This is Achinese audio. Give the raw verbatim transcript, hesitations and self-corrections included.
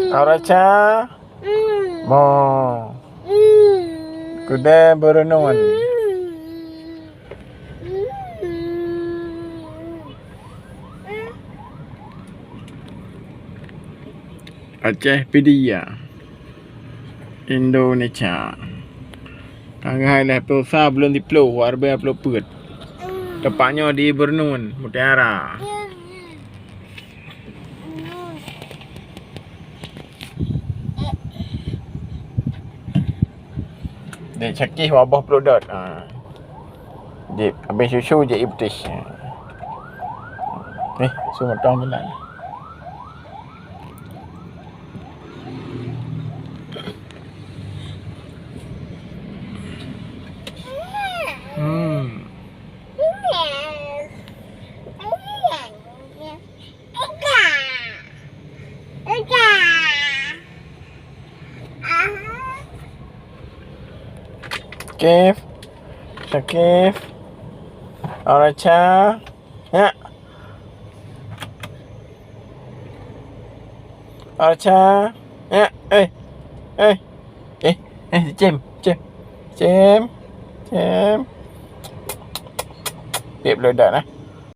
Auracha. Mo. Keudè beureunuen. Aceh Pidie, Indonesia. Tanggai lhèe ploh sa buleuen siplôh, dua ribèe dua ploh peuet. Teumpat nyoe di Beureunuen, Mutiara. Dek cakih waboh ploh dot. Ha. Jép, habéh susu jép ié putéh. Nih, su mantong meunan. Hmm. Syakif. Syakif. Auracha. Ya. Auracha. Ya. Eh. Eh. Eh. Eh. Cem. Cem. Cem. Cem. Pip ledak, eh.